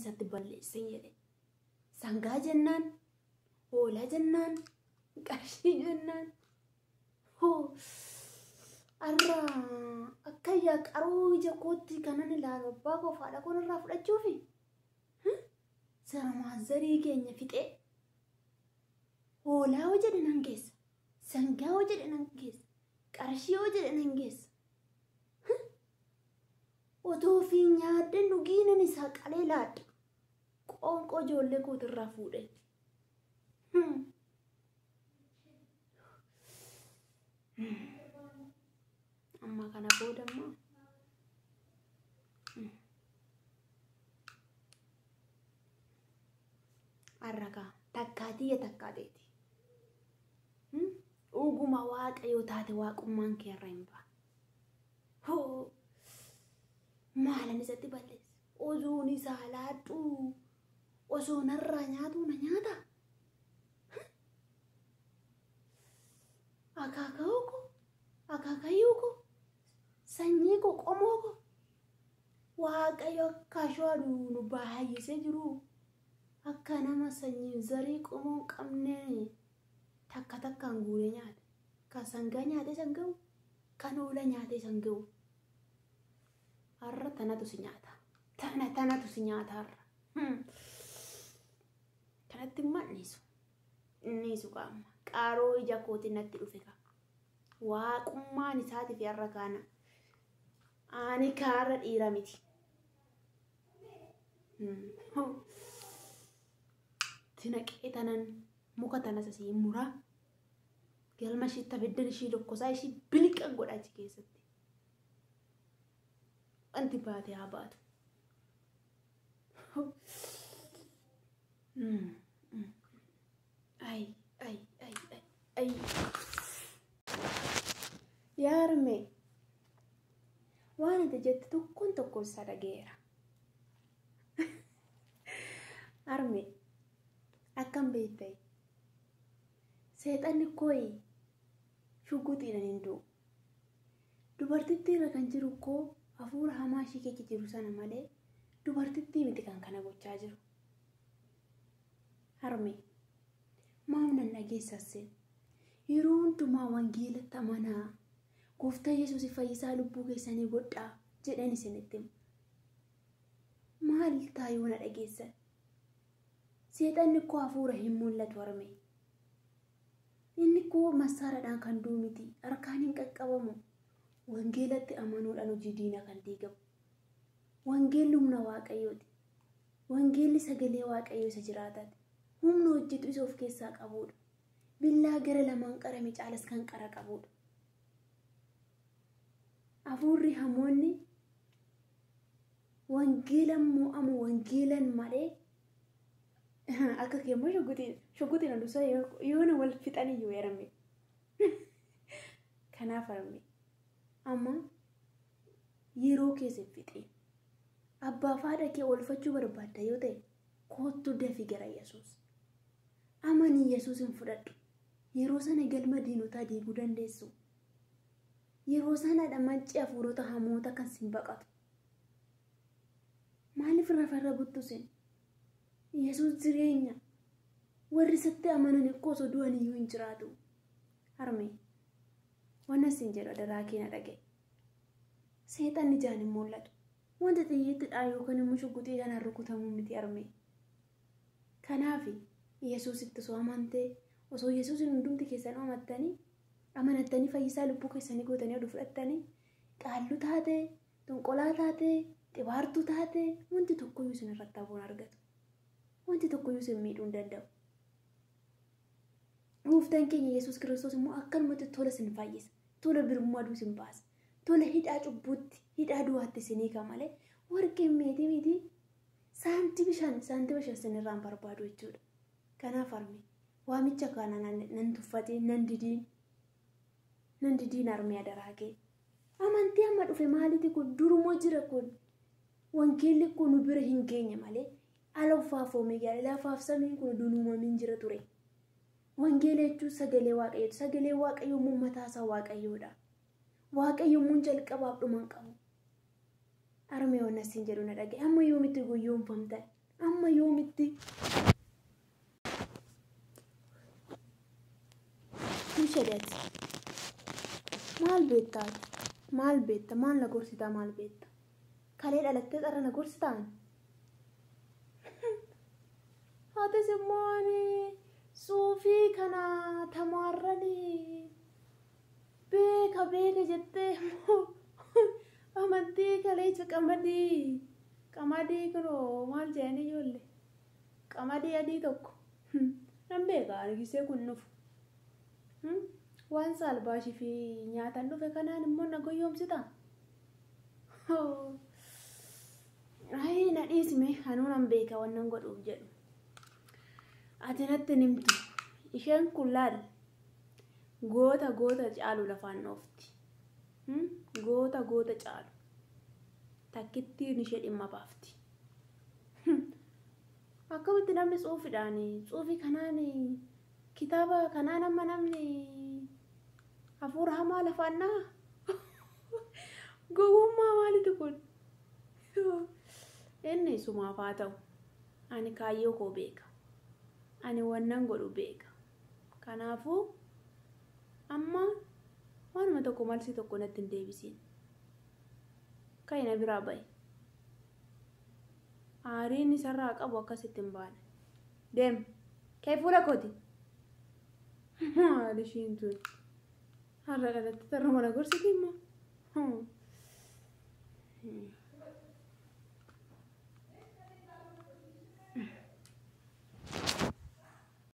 isatti balleessin jedhe. Sangaa jennaan, hoolaa jennaan, qarshii jennaan. Hoo arra akka yaa qaroo ija kootti kanan ilaalu abbaa koo fi haadha koo irraa fudhachuufi. Sarmaazarii keenya fixee hoolaa hoo jedhe nan geessa, sangaa hoo jedhe nan geessa, qarshii hoo jedhe nan geessa. Otoo fi nyaadde dhugiinan isaa qalee laadha. Qoonqoo ijoollee kootirraa fuudhe. Amma kana booda immoo arrakaa takkaatiyya takkaateeti. Dhuguma waaqa yoo taate waaqummaan kee irra hin ba'a. Hoo maalan isatti balleessa? Ozuun isaa laadhu osoo narraa nyaatu na nyaata. Akaaka'uu koo, akaakayyuu koo, sanyii koo, qomoo koo waaqayyo akka ashawaa nu baay'isee jiru akka nama sanyii zarii qomoo hin qabne takka takkaan guuree nyaata. Kan sangaa nyaatee san ga'u, kan hoolaa nyaatee san ga'u. Har'a tanatu si nyaata. Tana tanatu si nyaata har'a. Kanatti immoo innisu. Innisu qaama. Qaroo ija kootiin natti dhufe ka. Waaqummaan isaatiif har'a kaana. Ani kaarra dhiira miti. Tinaqee tanan muka tanas asii muraa. Galma ishiitti abiddan ishii lokkosaa ishii biliqan godha achi keessatti. Wanti baate haa baatu. Ay, ay, ay, ay, ay. Yaa harmee, waan ati jettu tokkoon tokkoon isaa dhaga'eera. Harmee, akkam beekta? Seexanni kooyi shugguxiidhaan hin du'u. Dubartittii irra kan jiru koo hafuura hamaa ishii keessa jiru sana malee dubartittii miti kan kana gochaa jiru. Harmee, maaf nan dhageessasseen? Yeroo hundumaa wangeelatti amanaa. Gooftaa Yesuus fayyisaa lubbuu keessanii godhaa jedhan isinitti himu. Maal taayoo na dhageessan? Seexanni koo hafuura hin mul'atu harmee. Inni koo massaaraadhaan kan du'u miti. Harkaan hin qaqqabamu. Wangeelatti amanuudhaan hojii diinaa kan diigamu. Wangeelli humna waaqayyooti. Wangeelli sagalee waaqayyoo isa jiraataati. Humna hojjetu isa of keessaa qabudha. Billaa gara lamaan qarame caalas kan qara qabudha. Hafuurri hamoonni wangeelan mo'amu wangeelan malee akka keemmoo shugguxiin aduusaa yoona wal fixan iyyuu eerame. Kanaaf harmee amma yeroo keessa hin fixiin. Abbaa fi haadha kee oolfachuu barbaadda yoo ta'e koottu dafii gara Yesuus. Amanii Yesuus hin fudhadhu. Yeroo sana galma diinotaa diiguu dandeessu. Yeroo sanadha mancii hafuurota hamoota kan sin baqatu. Maaliif lafarra buttu sin? Yesuus jireenya. Warri isatti amanan ikkoo osoo du'an iyyuu hin jiraatu. Harmee, waan isin jedhu adaraa kee na dhaga'i. Seexanni ijaan hin mul'atu. Wanta xiyyeettidhaan yookaan immoo shugguxii kanaan rukutamuu miti harmee. Kanaaf Yesuusitti osoo amantee osoo Yesuusin hundumti keessan amattanii amanattanii fayyisaa lubbuu keessanii gootanii oduu fudhattanii qaalluu taatee, xonqolaa taatee, xibaartuu taatee wanti tokkoyyuu isin irratti hafuun argatu. Wanti tokkoyyuu isin miidhuu hin danda'u. Gooftaan keenya Yesuus Kiristoos immoo akkanumatti tola isin fayyisa. Tola birmaduu isin baasa. Tola hidhaa cubbuutti, hidhaa du'aatti isin hiika malee warqeen meetii miti saantima shan isin irraa hin barbaadu jechuudha. Kanaaf harmee waamicha kana nan tuffatiin, nan didiin harmee adaraa kee. Amantii amma dhufe maaliiti kun durumoo jira kun wangeelli kun nu bira hin geenye malee ala uffaaf oomee lafaaf samiin kun dunuumamiin jira ture. Wangeela jechuun sagalee waaqayyooti. Sagalee waaqayyoo immoo mataa isaa waaqayyoodha. Waaqayyo immoo jalqabaaf dhuma hin qabu. Harmee waan asiin jedhu na dhaga'i. Amma yoomitti gowwoomfamtan? Amma yoomitti? Ishee maal beektaa? Maal beekta? Maal na gorsitaa? Maal beekta? Kalee dhalattee xarra na gorsitaan? Hatis immoo ani suufii kana tamaarranii beeka beeka jettee immoo amantii kaleessa qamadii kunoo maal jedhanii ijoollee qamadii adii tokko nan beeka argisee kun dhufu. Waan saalbaashii fi nyaatan dhufe kanaan immoo na goyoomsita. Ayi na dhiisime anuu nan beeka wannan godhuuf jedhu. Ati natti himtu isheen kun laal goota goota caalu lafaan dhoofti. Goota goota caalu takkittiin ishee dhimma baafti. Akkamitti namni tsuufiidhaan tsuufii kanaan kitaaba kanaan amma namni hafuura hamaa lafaan dhaha? Gowwummaa maalitu kun? Inni sumaaf haa ta'u. Ani kaayyoo koo beeka. Ani wannan godhu beeka. Kanaafuu amma waanuma tokko malsi tokko natti hin deebisiin. Ka'i na biraa ba'i. Aariin isarraa qabu akkasitti hin baane. Deem. Ka'e fuula kooti. Maal ishiin tun? Har'a dhalatte tarra mana gorsiti immoo.